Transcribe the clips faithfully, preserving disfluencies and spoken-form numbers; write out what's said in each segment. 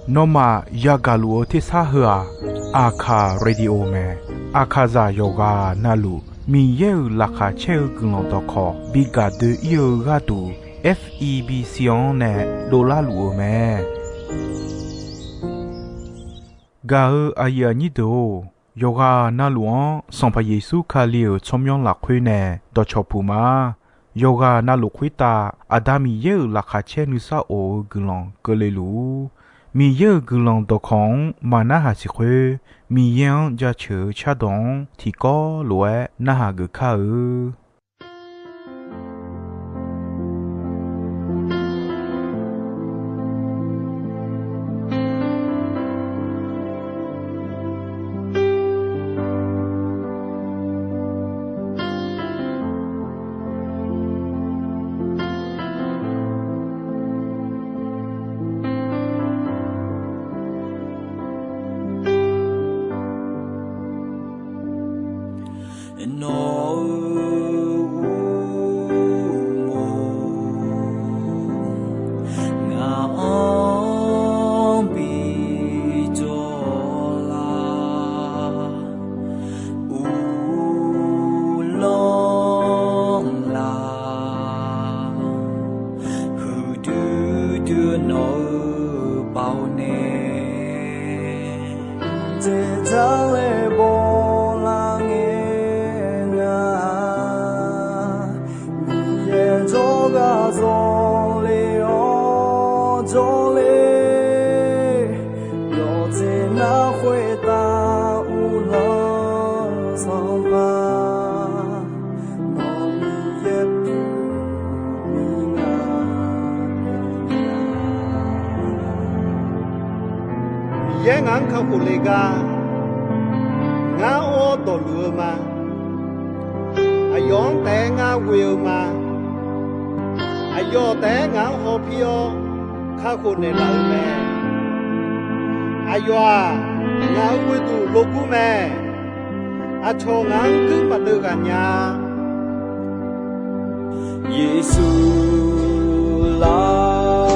Nawmaf yagaq luf-eu tersar heu-aq, Aqkaq Radio mae. Aqkaqzaq yawqghaq navluf Miqyaer-euq laqkhaq caer-eu guiqlanq dawqkawq bi gaq doe-ir-eu gharduq, F E B C-anr nae dovlar luf-eu mae. Gaq-eu aqyuif aqnyir deuq-or, yawqghaq navluf-anr Sanqpaq Yeqsur Kali-euq tsawrmyanr lafkhoer nae dawqcawq puq ma. Yawqghaq navluf khoertav Aqda Miqyaer-euq laqkhaq caer nuisar of-eu guiqlanq keuvle luf-ur. Miqyaer-euq guiqlanq dawqkawq-anr maqnarhaq siq khoer, Miqyaer-anr jaceuq-eu cardawq-anr tiqkawv lof-aer narhaq geuf kar-eu. Nawq-euq uqmov ngaq-anr bi jawr lar, uvlanr laf, huiqdui dui nawq-euq baoq nae, dzaeqdzaq laer bawlar ngae nga. Miqyaer jawrgar zawle-awr jawrle, yawqjeq nar khoertav uvlanr sanqpaq, nawq Miqyaer pyeuf-eu nga. Miqyaer ngaq-anr kakhof le gar, ngar or dawqluf-eu ma. Aqyawf-anr taef-aer ngar ghoe-eu ma. Aqyawf taef-aer ngaq-anr hawpir-awr kakhof naeqlaf-eu mae. Aqyawf-aq, ngaq-euq ghoeduq logur mae. Aqcawq ngaq-anr guir maqdeuv ghaq nya-a. Yeqsur lafkhoer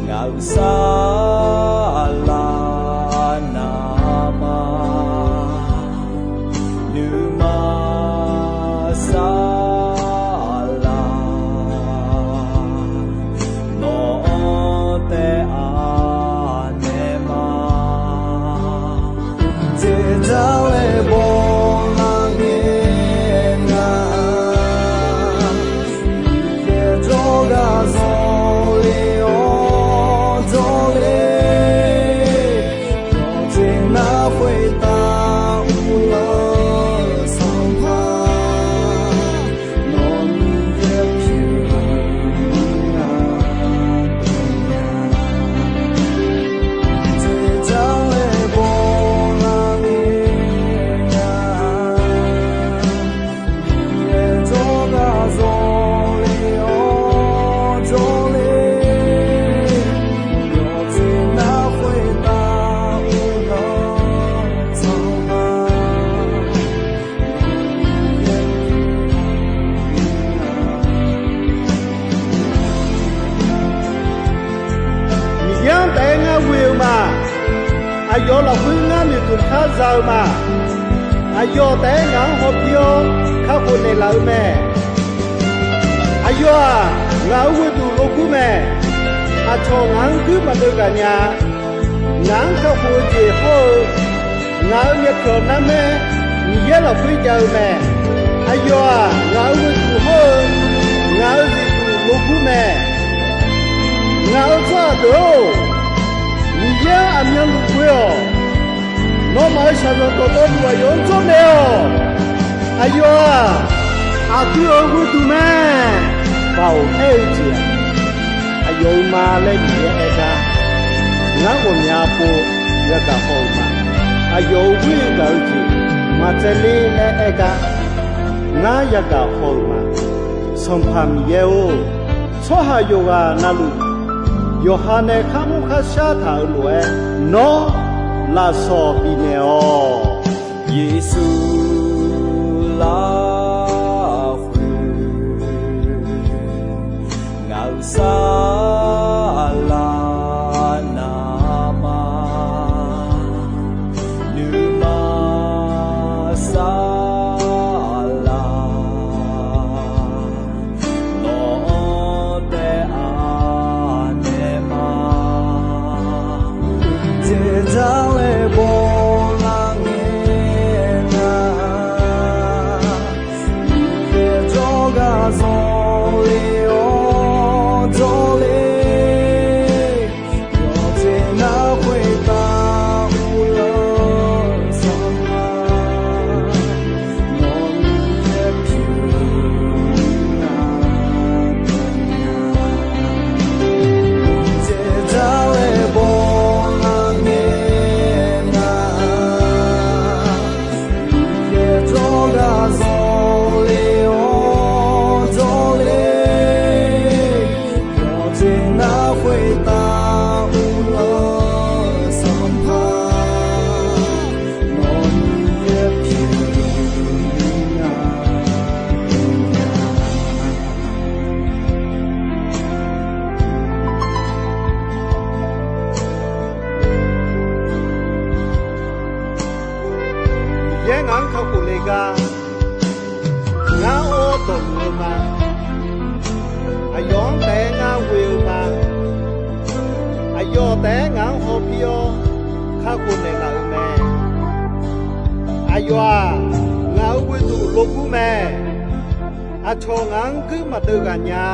ngaq-euq saflar navmaqma, nuima saflar nawq-anr taef-a naeq ma. Dzaeqdzaq laer bawlar ngae nga, Miqyaer jawrgar zawle-awr jawrle, yawqjeq nar khoertav uvlanr-eu sanqpaq, nawq Miqyaer pyeuf-eu nga. Dzaeqdzaq laer bawlar ngae nga, Miqyaer jawrgar zawle-awr jawrle, yawqjeq nar khoertav uvlanr-eu sanqpaq, Miqyaer-anr taef-aer ngar ghoe-eu ma. Aqyawf lafkhoer ngar noeqtmq kar za-eu ma. Aqyawf taef-aer ngaq-anr hawpir-awr kakhof naeqlaf-eu mae. Aqyawf-aq, ngaq-euq ghoeduq logur mae. Aqcawq ngaq-anr guir maqdeuv ghaq nya-a. Ngaq-anr kakhof-eu jeq hawr-eu, ngaq-euq myavpyawq narmaer Miqyaer lafkhoer jav-eu mae. Aqyawf-aq, ngaq-euq ghoeduq hawr-eu, ngaq-euq zifduq logur mae. Ngaq-euq tsawrhaq deuq-or, Miqyaer-anr aqmyanluf ghoe-awq. Nawmaf-euq shaqzanq dawqtawvluf aqyawf-anr jawrnaeq-awq. Aqyawf-aq, aqdui-euq ghoeduq mae. Baoq aer-eu jeq-aq, aqyawf-euq ma laer Miqyaer aer gar, ngar ghawqmya pov yagaq haw-euq ma. Aqyawf-euq ghoer gaq-eu jeq maqtsaevler laer aer gar, ngar yagaq haw-euq ma. Sanqpaq Miqyaer-or, tsawrhaq yawqghaq navluf yawqha nae kharmr kharshar taq-euq lof-aer, nawr lafsawq bifnaeq-awq. Yeqsur lafkhoer Saqlaq navmaqnuima saqlaq, nawq-anr taef-a naeq ma. Dzaeqdzaq laer bawlar ngae nar, Miqyaer jawrgar zanqler-awr jawrler, yawqjeq nar khoertav uvlanr sanqpaq, nawq-anr yaer pyeuf nar, dzaeqdzaq laer bawlar ngae nar, Miqyaer jawrgar zanqler-awr jawrler, yawqjeq nar khoertav uvlanr sanqpaq, nawq-anr yaer pyeuf nar. Miqyaer ngaq-anr kakhof le gar, ngar or dawqluf-eu ma. Aqyawf-anr taef-aer ngar ghoe-eu ma. Aqyawf taef-aer ngaq-anr hawpir-awr kakhof naeqlaf-euq mae. Aqyawf-aq, ngaq-euq ghoeduq logur mae. Aqcawq ngaq-anr guir maqdeuv ghaq nya.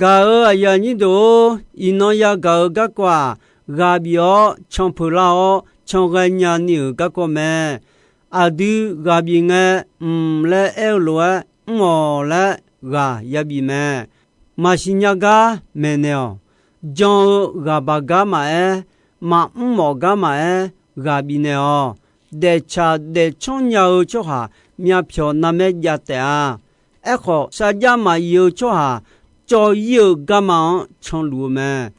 Gaq-euq aqyuif aqnyir deuq-or, iqnan yagaq-euq garkawv-aq, ghaq bif-awr canpeuq lar-awr can ghaenya ni-euq garkawv mae. Aqdui ghaq bif ngae, mq laer aer-eu lof-aer, mr-awq laer ghaq yabif mae. Maqsiq nya gar maeqnaeq-awq. Jan-eu ghaq baq gar maqaer, maqmr mawf gar maqaer, ghaq bifnaeq-awq. Daeftsaq daefcanr nya-eu tsawrhaq myavpyawq narmaer jav taef-a. Aerkhawf, sarjax maqir-eu tsawrhaq cawv-ir-eu garma-anr canluf-eu mae.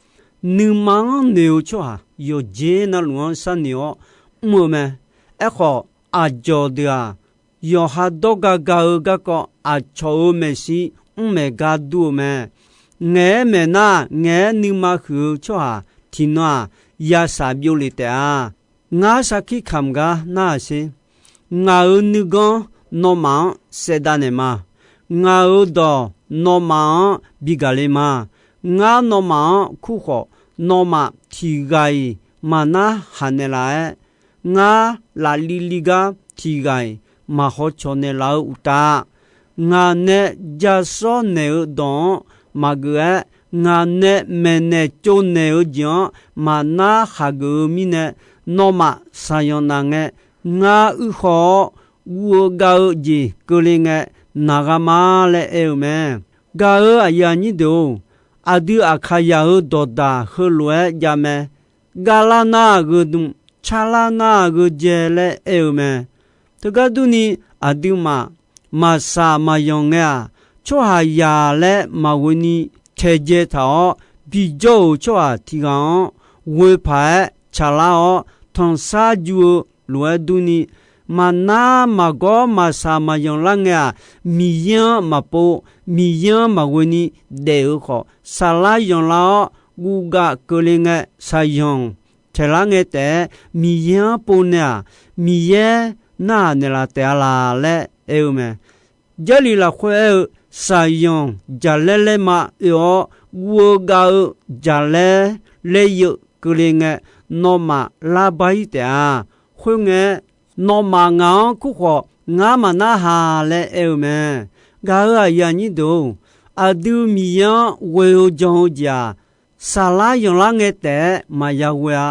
Nuima-anr noeq-eu tsawrhaq yawqjeq navluf-anr sharnoeq-awr mr-eu mae. Aerkhawf, aqdzawq deuq-aq, yawqha dawrga ga-eu garkawv aqcawq-euq maeqshi mr maeq gar dur-eu mae. Ngaeq-aer maeq nar, ngaeq-aer nuima huiq-eu tsawrhaq tiqnan-aq, yashaq byovlef taef-a. Ngar sarkir kamq gar narhaq sher. Ngaq-euq nuiganr nawmaf-anr saevdav naeq ma. Ngaq-euq dawq nawmaf-anr bi gaq le ma. Ngar nawmaf-anr kur khawf, nawmaf tiq ghaq-iq maqnar haq naeqlaf-aer, ngar lafli li gar tiq ghaq-iq maqhaw cawq naeqlaf-eu uqtaf, ngaq nae ja sawr naeq-eu dawq-anr maqgeuf-aer, ngaq nae maeqnaeq tsovnaeq-eu jeq-anr maqnar haq geuf-eu mirnae, nawmaf saqyanq naf ngae, ngar uir khaw-awr guv-eu gav-eu jeq keuvle ngae, naq gha ma laer aer-eu mae. Gaq-euq aqyuif aqnyir deuq-or, aqdui Aqkaqyaq-euq dawqdaq heulof-aer jav mae. Gavlar nar-aq gheudm, carlar nar-aq gheudzae laer aer-eu mae. Teugar durni, aqduimaf maqsaq maqyanq ngae-aq, tsawrhaqzaq laer maqghoe ni taeqdzae taq-awr bijawr-euq tsawrhaq tiq ghaq-anr ghoe paq-aer tsaqlar-awr tanqsar ju-eu lof-aer durni, maqnar maqgawr maqsaq maqyanq lar ngae-aq, Miqyaer-anr maqpov, Miqyaer-anr maqghoe ni daef-eu khawf, saqlar yanqlar-awr guvgav keuvle ngae, saqyanq taeqlar ngae taef-aer Miqyaer-anr pov nae-aq, Miqyaer narhaq naeqlaf taef-a laq laer aer-eu mae. Jarlif lafkhoer aer-eu, saqyanq jaqlaer laerma oe-awr guv-eu gav-eu jaqlaer laeryeuv keuvle ngae, nawmaf larbar-ir taef-a. Khoerngae, nawmaf ngaq-anr kur khawf, ngar maqnar haq laer aer-eu mae. Gaq-euq aqyuif aqnyir deuq-or, aqdui Miqyaer-anr ghoe-eu jan-eu jeq-aq, saqlar yanqlar ngae taef-aer maqya ghoe-a.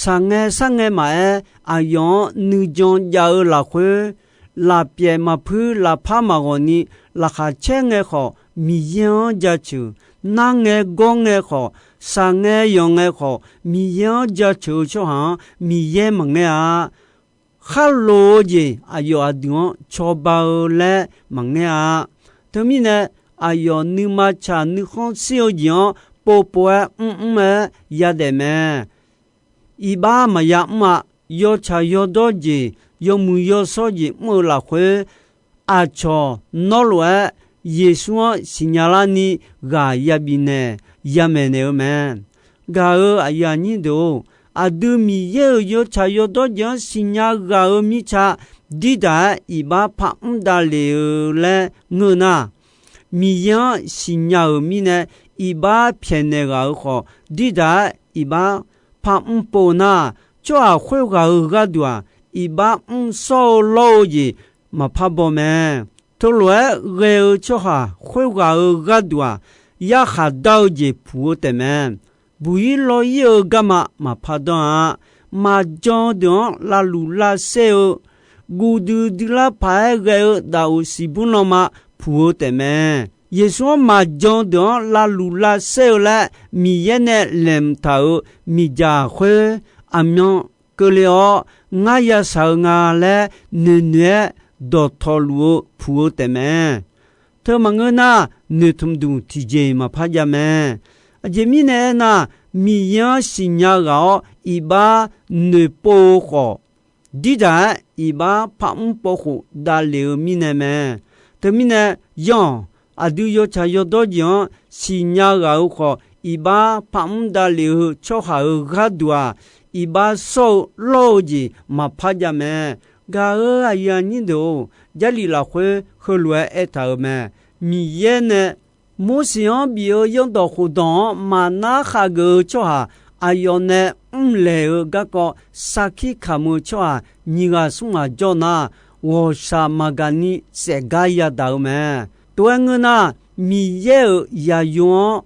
Saqngae sarngae maqaer, aqyawf-anr nuijan jav-eu lafkhoer, lafpyaeq maqpuir lafpar maqghawq ni laqkhaq caer ngae khawf, Miqyaer-anr jaceuq. Nar ngae gawr ngae khawf, saqngae yanq ngae khawf, Miqyaer-anr jaceuq-eu tsawrhaq-anr Miqyaer maqngaer-a. Kharloq-eu jeq aqyawf aqdui-anr cawba-eu laer maqngaer-a. Teumirnae, aqyawf nuima tsaq nuikhanr shir-eu jeq-anr povpov-aer mrmr-aer yadaef mae. Iqbax maqya mr-a. yawtsaq yawdawr jeq, yawmuiq yawshawr jeq mr-eu lafkhoer, aqcawq nawr lof-aer Yeqsur-anr siqnya larni ghaq ya bifnaeq ya maeqnaeq-eu mae. Gaq-euq aqyuif aqnyir deuq-or, aqdui Miqyaer-euq yawtsaq yawdawr jeq-anr siqnya ghaq-euq mirtsa dirdaq-aer iqbax parmr davlef-eu laer ngeur nar, Miqyaer-anr siqnya-euq mirnae iqbax pyaeqnaeq ghaq-euq khawf, dirdaq-aer iqbax parmr pov nar, tsawrhaq khoerghaq-euq gharduq-aq, iqbax mr shawr-eu lawr-eu jeq maqpar baw mae. Teulof-aer ghae-eu tsawrhaq khoerghaq-euq gharduq-aq, yarkhaq dar-eu jeq puq-eu taefmae. Buq-ir lawr-ir-eu garma maqpar danr-a. Maqjan-eu deuq-anr lavluf lavsaer-eu, guv duidui lar paq-aer ghae-eu daqoq siqbur lanma puq-eu taefmae. Yeqsur-anr maqjan-eu deuq-anr lavluf lavsaer-eu laer Miqyaer nae laeqhmq taq-euq miqdzaq khoer aqmyan keuvle-awr, ngar yashaq-eu nga laer noeqnoeq-aer dawqtawvluf-eu puq-eu taefmae. Teu maqngeur nar, noeqtmq duq tiqjeq maqpar jav mae. Aqjeq mirnae aernar, Miqyaer-anr siqnya ghaq-awr iqbax noeqpov-eu khawf, dirdaq-aer iqbax parmr povkhof davlef-eu mirnae mae. Teumirnae, yanr-awq, aqdui yawtsaq yawdawr jeq-anr siqnya ghaq-euq khawf, iqbax parmr davlef-eu tsawrhaq-euq gharduq-aq, iqbax shawr-eu lawr-eu jeq maqpar jav mae. Gaq-euq aqyuif aqnyir deuq-or, Jarlif lafkhoer heulof-aer aertaq-euq mae. Miqyaer nae Morseq-anr bif-eu zanrdawq khofdawq-anr maqnar khav geuf-eu tsawrhaq aqyawf nae mrlaeq-eu garkawv sarkir kamq-eu tsawrhaq nyiq ghaq smr ghaq jawr nar, ghawqshaq maqgaq ni saefgar yadaq-eu mae. Tov-aer ngeur nar, Miqyaer-euq yaqyo-anr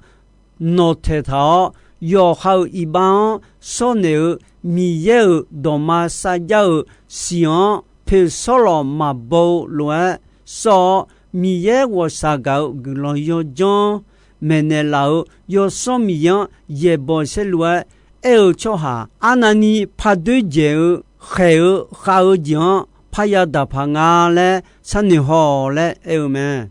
nawqtaeq taq-awr, yawqha-euq iqbax-anr shawrnaeq-eu Miqyaer-euq dawqma sarjar-euq siq-anr poeqsawrlawq maqbaw-eu lof-aer sawr-awr, Miqyaer ghawqshaq gaq-eu guiqlanq yawdzanr maeqnaeq laf-eu Yawsanr Miqyaer-anr yaeqbawq saerlu-aer aer-eu tsawrhaq arnavni pardoer dzaeq-eu khaeq-eu khav-eu jeq-anr parya daqpaq nga laer sharnoeq haw-awq laer aer-eu mae.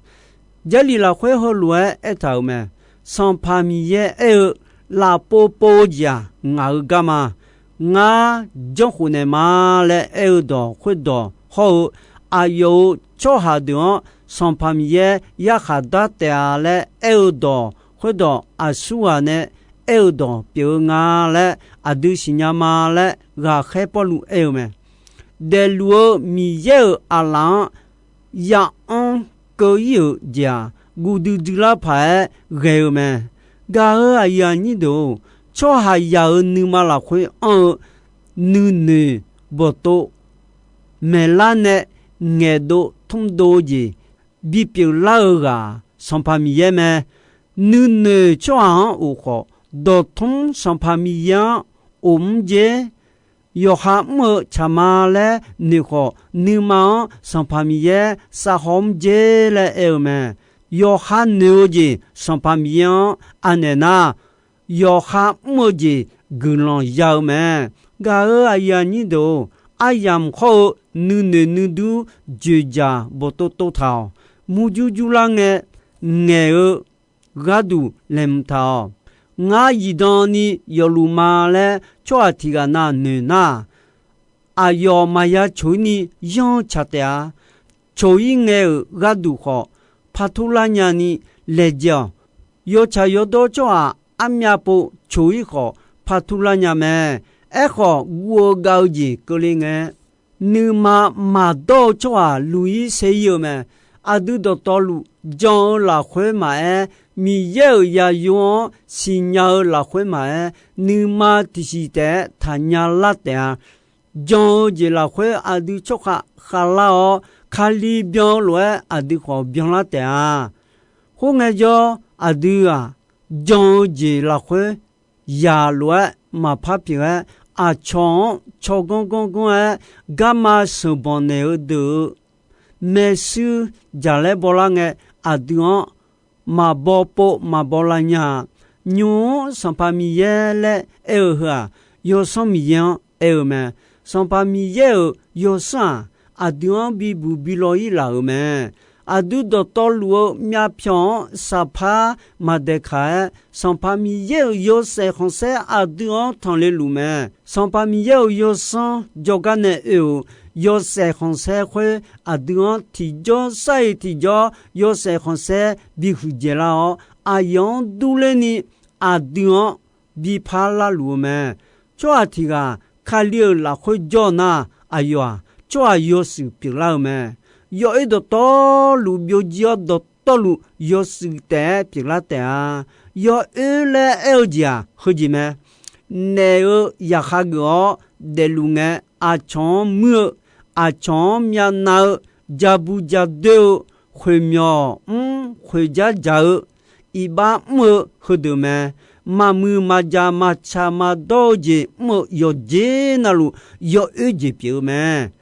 Jarlif lafkhoer heulof-aer aertaq-euq mae. Sanqpaq Miqyaer aer-eu, lafpov pov-eu jeq-aq ngaq-euq garma, ngar janrkhof naeqma laer aer-eu dawq khoerdawq hawr-eu, aqyawf-euq tsawrhaq deuq-anr Sanqpaq Miqyaer yarkhaq dar taef-a laer aer-eu dawq khoerdawq aqsurghaq nae aer-eu dawq pyeuf-eu nga laer aqdui siqnya ma laer ghaqkhaer Pawrluv aer-eu mae. Daefluf-eu Miqyaer-euq aqlaf-anr ya'anr keuv-ir-euq jeq-aq, guv duidui lar paq-aer ghae-eu mae. Gaq-euq aqyuif aqnyir deuq-or, tsawrhaqzaq-euq nuima lafkhoer anr-eu nuinoeq bawqtov maeqlar nae ngaeqdov tmrdov-eu jeq bipyeuf lar-eu ghaq Sanqpaq Miqyaer mae. Nuinoeq tsawrhaq-anr of khawf, dawqtmr Sanqpaq Miqyaer-anr of mr jer. Yawqha mr-eu tsaq ma laer noeq khawf, nuima-anr Sanqpaq Miqyaer savhaw mr jer laer aer-eu mae. Yawqha noeq-eu jeq Sanqpaq Miqyaer-anr anaeq nar, yawqha mr-eu jeq guiqlanq ya-eu mae. Gaq-euq aqyuif aqnyir deuq-or, aryamq hawr-eu nuinoeq nuidur dzoeqdzaq bawqtov tov taq-awq. Murjur jurlar ngae ngaeq-eu gharduq laeqhmq taq-awq. Ngar zifdan ni yawfluf ma laer tsawrhaq tiq ghaq na noeq nar, aqyawf maqya coq-ir ni yanr-eu tsaq taef-a. Coq-ir ngae-euq gharduq khawf, partur lar nyani laejae-awq. Yawtsaq yawdawr tsawrhaq armyav pov coq-ir khawf, partur lar nya mae. Aerkhawf, guv-eu gav-eu jeq keuvle ngae, nuima maqdawr-eu tsawrhaq luq-ir ser-ir-eu mae. Aqdui dawqtawvluf jan-eu lafkhoer maqaer, Miqyaer-euq yaqyo-anr siqnya-eu lafkhoer maqaer, nuima tiqsiq taef-aer taqnya lar taef-a. Jan-eu jeq lafkhoer aqdui tsawrkhav khavlar-awr, Kali byan-eu lof-aer aqdui khawf byanlar taef-a. Khoerngae jawr, aqdui-aq, jan-eu jeq lafkhoer yaq lof-aer maqpar pyeuf-aer, aqcawq-anr tsawrganr ganr ganr-aer garma sheuqbanq naeq-eu deuq-eu maershuir jaqlaer bawlar ngae, aqdui-anr maqbaw pov maqbaw lav nya-a. Nymq-mr Sanqpaq Miqyaer laer aer-eu heu-aq, Yawsanr Miqyaer-anr aer-eu mae. Sanqpaq Miqyaer-euq Yawsanr-aq, aqdui-anr bibuq bi law-ir laf-euq mae. aqdui dawqtawvluf-eu myavpyawq-anr saqpar maqdaeqkaq-aer, Sanqpaq Miqyaer-euq yawshaef khanqsaer aqdui-anr tanqle luf mae. Sanqpaq Miqyaer-euq yawsanr jawrgar nae oe-euq yawshaef khanqsaer khoer aqdui-anr tiqjawr sar-iq tiqjawr yawshaef khanqsaer bihuiq dzaeqlar-awr, aqyawf-anr durlerni aqdui-anr bipar larluf-eu mae. Tsawrhaq tiq ghaq Kali-euq lafkhoer jawr nar, aqyawf-aq, tsawrhaq yawshuif pyeuflar-eu mae. Yawoer dawqtawvluf byovjir-awr dawqtawvluf yawshuif taef-aer pyeuflar taef-a. Yawoer laer aer-eu jeq-aq, heujeq mae. Naef-eu yaqkhav geuf-awr daefluf ngae, aqcawq-anr muir-eu, aqcawq-anr myavnav-eu, jabu jadoer-eu, khoeqmyawq mr khoeqjar dzaq-eu, iqbax mr-eu heudeuq mae. Maqmuiq maqjaq maqtsaq maqdawr-eu jeq mr-eu yawqjeq navluf yawoer jeq pyeuf-eu mae.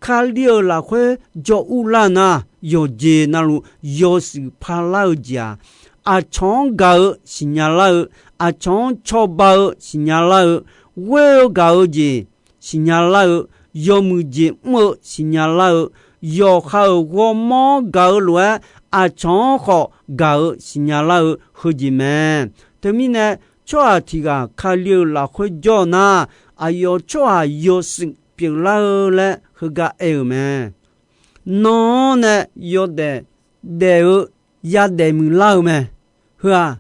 Kali-euq lafkhoer jawr urlar nar, yawqjeq navluf yawshuif parlar-eu jeq-aq, aqcawq-anr gaq-eu siqnya lar-eu, aqcawq-anr cawba-eu siqnya lar-eu, ghoer-eu gaq-eu jeq siqnya lar-eu, yawmuiq jeq mr-eu siqnya lar-eu, yawqha-euq ghawrmawr gaq-eu lof-aer aqcawq-anr khawf gaq-eu siqnya lar-eu heujeq mae. Teumirnae, tsawrhaq tiq ghaq Kali-euq lafkhoer jawr nar, aqyawf tsawrhaq yawshuif pyeuflar-eu laer heugar aer-eu mae. Nan-anr nae yawdaef daef-eu yadaef muiqlar-eu mae. Heu-aq,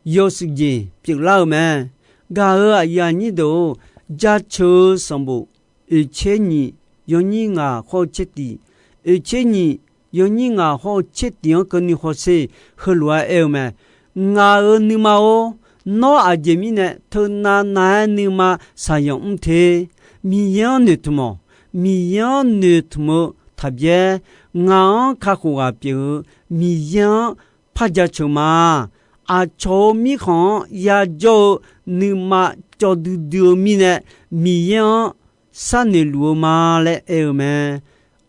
yawshuif jeq pyeuflar-eu mae. Gaq-euq aqyuif aqnyir deuq-or, Jaceuq-eu sanqbof oeqtser nyiq yawnyir ngaq hawr-eu tser tiq, oeqtser nyiq yawnyir ngaq hawr-eu tser tiq-anr keuvni hawsher heulof-aer aer-eu mae. Ngaq-euq nuima-or, nawr aqjeq mirnae teunav nav-aer nuima shaqzanq mr te. Miqyaer-anr noeqtmq-awq. Miqyaer-anr noeqtmq-eu taqbyaer. Ngaq-anr kakhof ghaq pyeuf-eu Miqyaer-anr par jaceuq ma. Aqcawq-euq mirkhanq-anr yajawr-eu nuima cawv duidui-eu mirnae, Miqyaer-anr sharnoeq luf-eu ma laer aer-eu mae.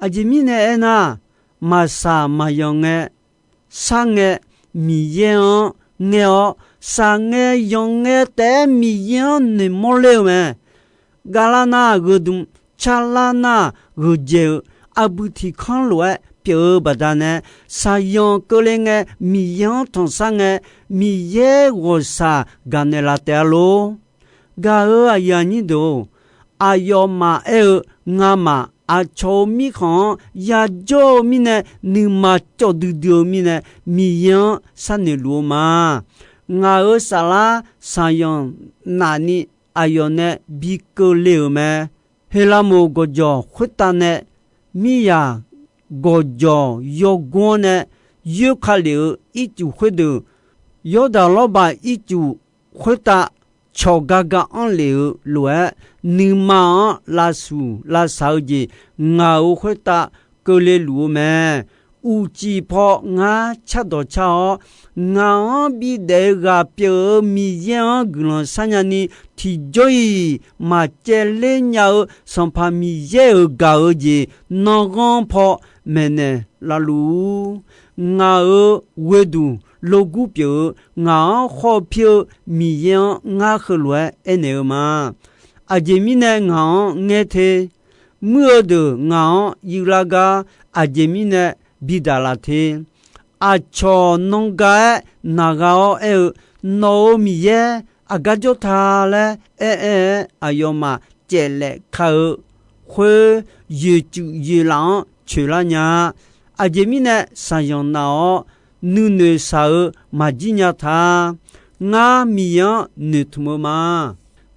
Aqjeq mirnae aernar, maqshaq maqzanq ngae, sharngae Miqyaer-anr ngaer-awr, shaqngae zanqngae taef-aer Miqyaer-anr noeqmawr ler-eu mae. Gavlar nar gheudm, carlar nar gheuqdzaeq-eu, arbui tiq kanr lof-aer pyeuf-eu baqdanae, shaqzanq keuvle ngae Miqyaer-anr tanqsar ngae, Miqyaer ghawqshaq gaqnaeq laf taef-a lor. Gaq-euq aqyuif aqnyir deuq-or, aqyawfmaf aer-eu, ngamaf aqcawq-euq mirkhanq-anr yajawr-eu mirnae, nuima cawv duidui-eu mirnae, Miqyaer-anr sharnoeq luf-eu ma. Ngaq-euq saflar shaqzanq nafni aqyawf nae bi keuvle-euq mae. Heqlaqmoq gawqjawq khoertav nae, miryaq gawqjawq yawgor-anr nae yoerka lef-eu ircuf khoerdeuq, Yawrdaq lawrbaq ircuf khoertav cawq gar gar anr lef-eu lof-aer, nuima-anr lavshuq lavshaq-eu jeq ngaq-euq khoertav keuvle luf-eu mae. Uqcif paw ngar cardawq car-awr, ngaq-anr bidaef-eu ghaq pyeuf-eu Miqyaer-anr guiqlanq sharnya ni, tiqjawr-iq maqcaevler nya-eu Sanqpaq Miqyaer-euq gaq-eu jeq nanrghanr paw maeqnaeq lavluf-ur. Ngaq-euq ghoeduq logur pyeuf-eu, ngaq-anr khawf pir-eu Miqyaer-anr ngar heulof-aer aernaeq-eu ma. Aqjeq mirnae ngaq-anr ngaer te. Muir-eu deuq ngaq-anr yuvlar gar, aqjeq mirnae bidaq laf te. Aqcawq nan ga-aer naq gha-awr aer-eu, Nawq-euq Miqyaer aqgar jawr ta laer aer-aer-aer, aqyawfmaf caeflaef ka-eu khoer, yoeqcuif yoeqlaf-anr coeqlar nya-a. Aqjeq mirnae shaqzanq naf-awr nuinoeq shaq-eu maqjir nya ta. Ngar Miqyaer-anr noeqtmq-eu ma.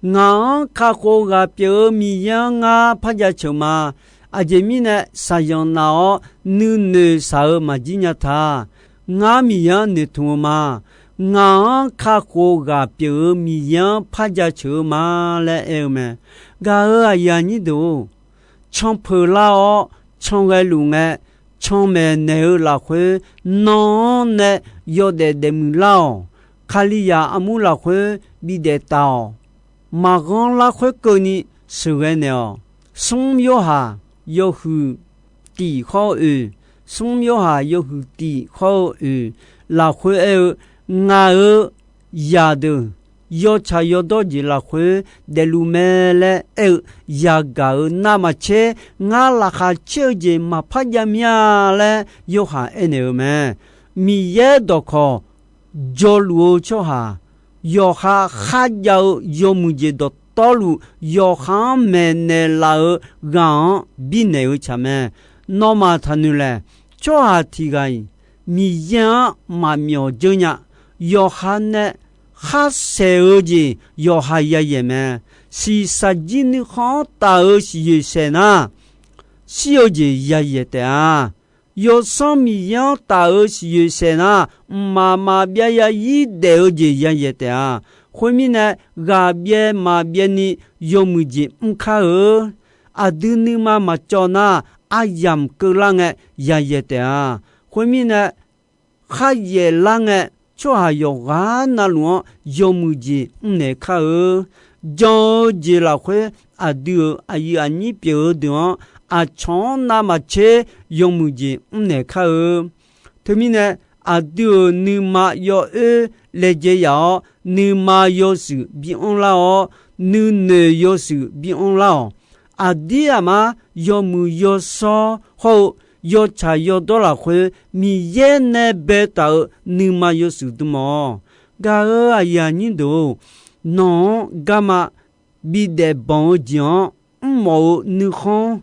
Ngaq-anr kakhof ghaq pyeuf-eu Miqyaer-anr ngar par jaceuq ma. Aqjeq mirnae shaqzanq naf-awr nuinoeq shaq-eu maqjir nya ta. Ngar Miqyaer-anr noeqtmq-eu ma. Ngaq-anr kakhof ghaq pyeuf-eu Miqyaer-anr par jaceuq-eu ma laer aer-eu mae. Gaq-euq aqyuif aqnyir deuq-or, canpeuq lar-awr can ghaeluf ngae, canmaeq naeq-eu lafkhoer, nan-anr nae yawdaef daefmuiq lar-awq. Kalizaq armur lafkhoer bidaef taf-awq. Maqghanr larkhoer keuvni sheuqghae naeq-awq. Smr Yorhaq yawhuiq tiq hawr-eu oeq, Smr Yorhaq yawhuiq tiq hawr-eu oeq lafkhoer aer-eu, Ngaq-euq zaqdeuq yawtsaq yawdawr jeq lafkhoer daefluf mae laer aer-eu yagaq-euq navmaqtser, ngar laqkhaq caer-eu jeq maqpar jav mir-a laer yawhaiq aernaeq-eu mae. Miqyaer dawqkawq jawrluf-eu tsawrhaq, yawqha kharjav-eu yawmuiq jeq dawqtawvluf, yawqha-anr maeqnaeq laf-euq ghaq-anr birnaeq-eu tsaq mae. Nawmaf taqnoeq laeq, tsawrhaq tiq ghaq-iq Miqyaer-anr maqmyawf dzeur nya. Yawqha nae kharsaeq-eu jeq yawqha yayaeq mae. Shiqshaq jir nuikhanr-anr taf-euq siqyoeq saeq nar, shir-eu jeq yayaeq taef-a. Yawsanr Miqyaer-anr taf-euq siqyoeq saeq nar, mqmaq maqbyav yarzir daef-eu jeq yayaeq taef-a. Khoermirnae, ghaqbyaev maqbyaevni yawmuiq jeq mr kar-eu. Aqdui nuima maqcawv nar, aryamq keuvlar ngae yayaeq taef-a. Khoermirnae, kharyaeq lar ngae, tsawrhaq yawqghaq navluf-anr yawmuiq jeq mrnaeq kar-eu. Jan-eu jeq lafkhoer aqdui-euq aqyuif aqnyir pyeuf-eu deuq-anr, aqcawq-anr navmaqtser yawmuiq jeq mrnaeq kar-eu. Teumirnae, aqdui-euq nuima yawoer laejae yaf-awr, nuima yawshuif bianr lar-awr, nuinoeq yawshuif bianr lar-awq. Aqdir aqmar yawmuiq yawshawr hawr-eu yawtsaq yawdawr lafkhoer Miqyaer nae baetaq-euq nuima yawshuif dm-awq. Gaq-euq aqyuif aqnyir deuq-or, nawq-anr garma bidaef banq-eu jeq-anr mrmawf-eu nuikhanr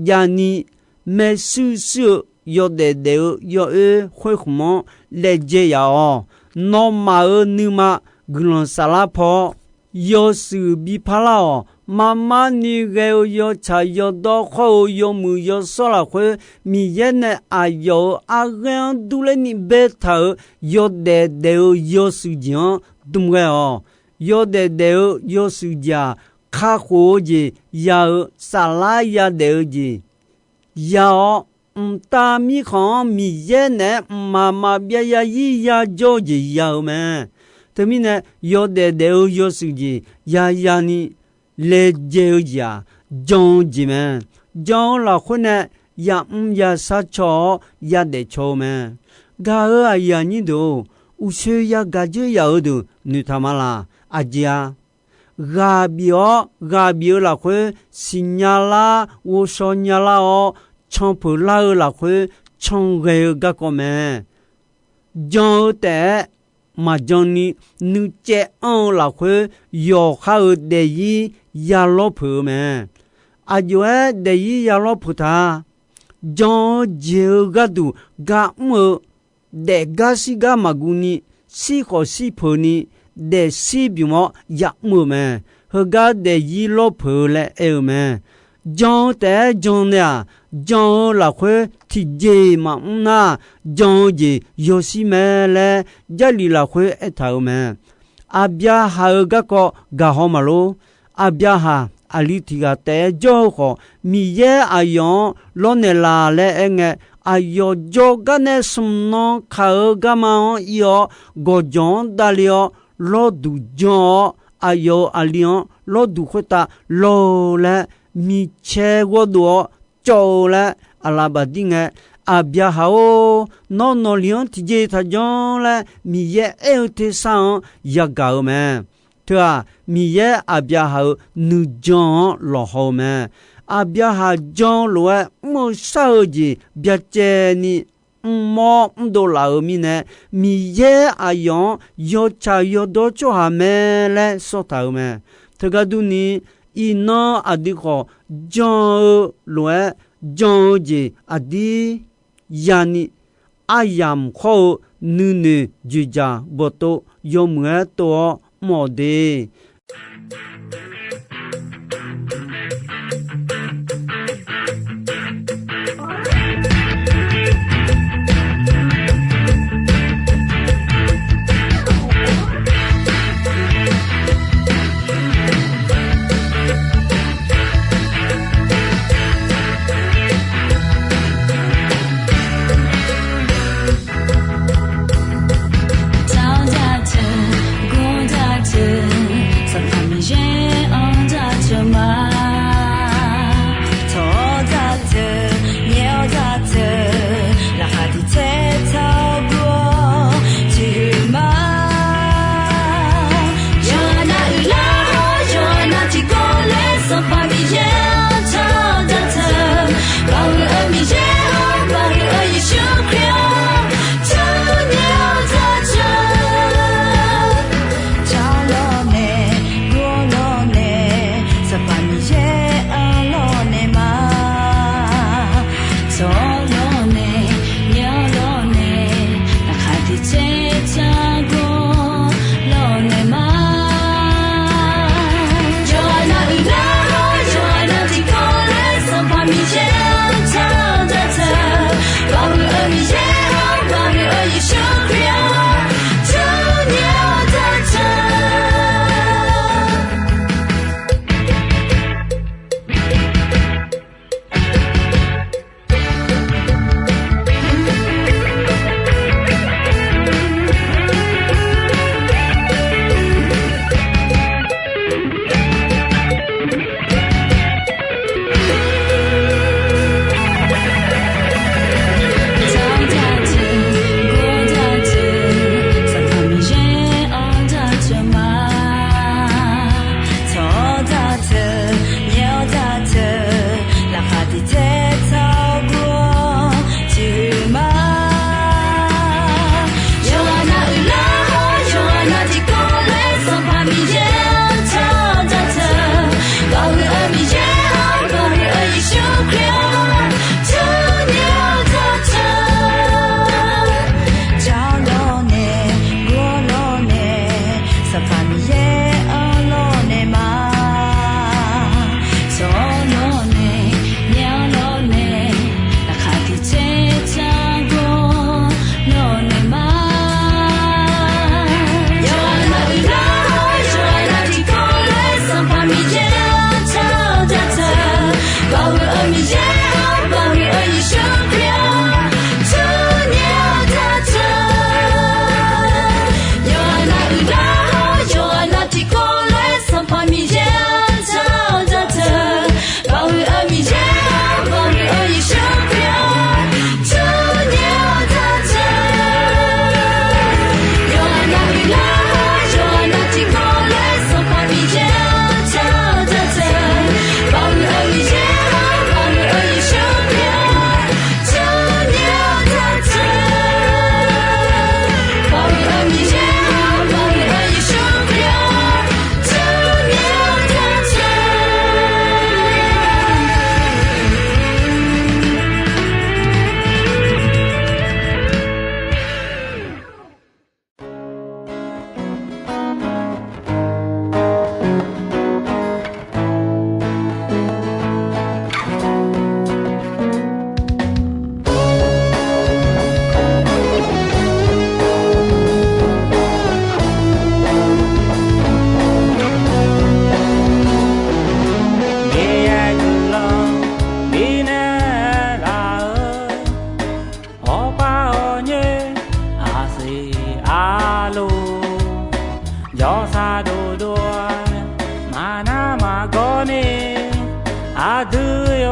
javni, maershuir shuir-eu yawdaef daef-eu yawoer khoerkhmq-anr laejae yaf-awq. Nawmaf-euq nuima guiqlanq saflar paw-awr, yawshuif bi parlar-awq. Marmarni ghae-eu yawtsaq yawdawr khawr-eu yawmuiq yawshawr lafkhoer, Miqyaer nae aqyawf-euq arghaer-anr durler ni baetaq-euq yawdaef daef-eu yawshuif jeq-anr dm ghae-awq. Yawdaef daef-eu yawshuif jeq-aq, kakhof-eu jeq ya-eu, saflar yadaef-eu jeq ya-awr, mqtav mirkhanq-anr Miqyaer naeq-aer mqmaq maqbyav yarzir yajawr-eu jeq ya-eu mae. Teumirnae, yawdaef daef-eu yawshuif jeq yayani laejae-eu jeq-aq, jan-eu jeq mae. Jan-eu lafkhoer nae yamr yashar caw-awr yadaef caw-eu mae. Gaq-euq aqyuif aqnyir deuq-or, uqshoe yagaq dzeur yaf-eu deuq noeqtaq ma laq? Aqjeq-a, ghaq bif-awr ghaq bif-eu lafkhoer siqnya lar, ghovshaw nya lar-awr, canpeuq lar-eu lafkhoer can ghae-eu garkawv mae. Jan-eu taef-aer maqjan ni nuicaev anr-eu lafkhoer yawqha-euq daefzir yalawr peuq-eu mae. Aqjox-aer daefzir yalawr peuq ta. Jan-eu jeq-eu gharduq gar mr-eu, daefgar shirgar maqguv ni, shirkhawf shir peuq ni, daefshir bymq-awr yamr-eu mae. Heugar daefzir lawr peuq-eu laer aer-eu mae. Jan-eu taef-aer jan nae-aq, jan-eu lafkhoer tiqjeq-iq maqmr nar, jan-eu jeq yawshir mae laer Jarlif lafkhoer aertaq-euq mae. Aqbyaqhaq-euq garkawv gaqhaw maqlor. Aqbyaqhaq aqli tiq ghaq taef-aer jawr-eu khawf, Miqyaer aqyawf-anr lawrnaeq laf laer aerngae, aqyawf jawrgar nae smq nan kaq-eu garma-anr ir-awr, gawqjawq-anr davle-awr, lawrduq jan-awr, aqyawf-euq aqli-anr lawrduq khoertav law-eu laer micaer ghawrdov-awr cawv-eu laer aqlaf bafdir ngae, Aqbyaqhaq-or, nawr nawqli-anr tiqjeq taqjan laer Miqyaer aer-eu tersar-anr yagaq-eu mae. Teu-aq, Miqyaer Aqbyaqhaq-euq nuijan-anr lawqhaw-eu mae. Aqbyaqhaq jan-eu lof-aer mr-eu shar-eu jeq byacaevni mrmawr mrdov laf-euq mirnae, Miqyaer aqyawf-anr yawtsaq yawdawr tsawrhaq mae laer sawr taq-euq mae. Teugar durni, iqnan aqdui khawf jan-eu lof-aer jan-eu jeq aqdir yani, aryamq khawr-eu nuinoeq joeqjaq bawqtov yawmuiq-aer tov-awr mr-awq de.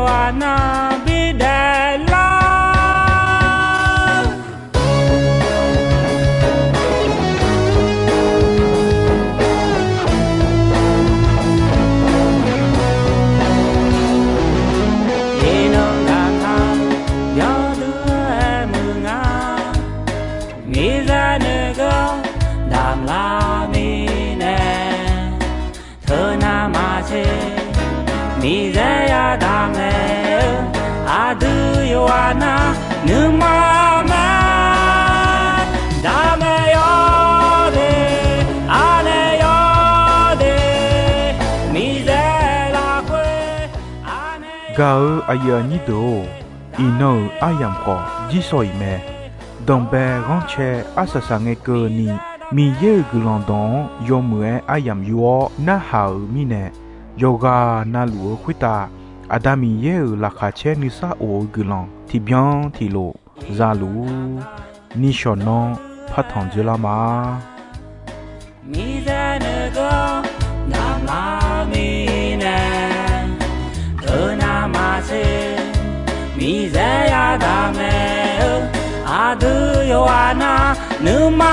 Aqnar bi daeflar. Iqnan gaqnar yawdui-aer muiq nga. Miqyaer nuigeur damq lar mirnae, teunav maqtser Miqyaer yadaq mae-eu, aqdui yawqghaq nar nuima mae. Daqmaeq yawde, aqnaeq yawde, Miqyaer lafkhoer aqnaeq. Gaq-eu aqyuif aqnyir deuq-or, iqnan-euq aryamq khawf jirsawq iq mae. Danqbae ghanrcae arsaq saq ngae keuvni, Miqyaer-euq guiqlanq dawq-anr yawmuiq-aer aryamq yur-awr narhaq-euq mirnae, yawqghaq navluf-eu khoertav Aqda Miqyaer-euq laqkhaq caer nuisar of-eu guiqlanq tiqbyan tiqlof za luf-ur. Nishawq nanr partanq dzoerlar ma. Miqyaer nuigeur damq lar mirnae, teunav maqtser Miqyaer yadaq mae-eu, aqdui yawqghaq nar nuima